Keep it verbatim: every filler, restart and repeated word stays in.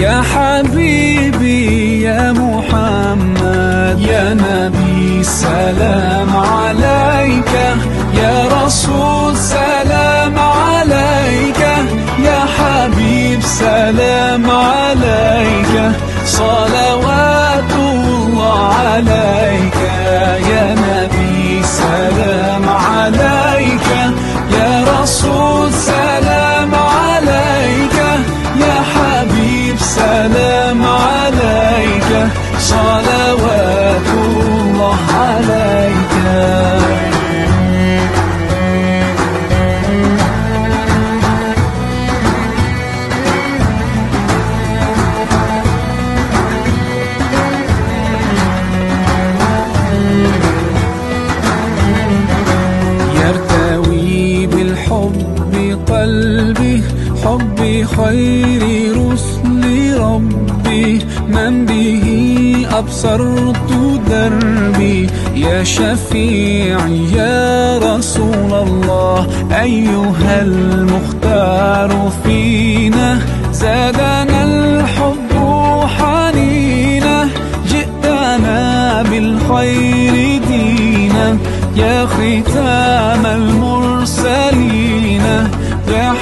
يا حبيبي يا محمد، يا نبي سلام عليك، يا رسول سلام عليك، يا حبيب سلام عليك، صلوات الله عليك، يا نبي سلام عليك، يا رسول سلام عليك، يا حبيب سلام عليك، صلوات الله عليك. يرتوي بالحب قلبي، حب خير رسل ربي، من به أبصرت دربي. يا شفيعي يا رسول الله، أيها المختار فينا، زادنا الحب حنينا، جئتنا بالخير دينا، يا ختام المرسلين، يا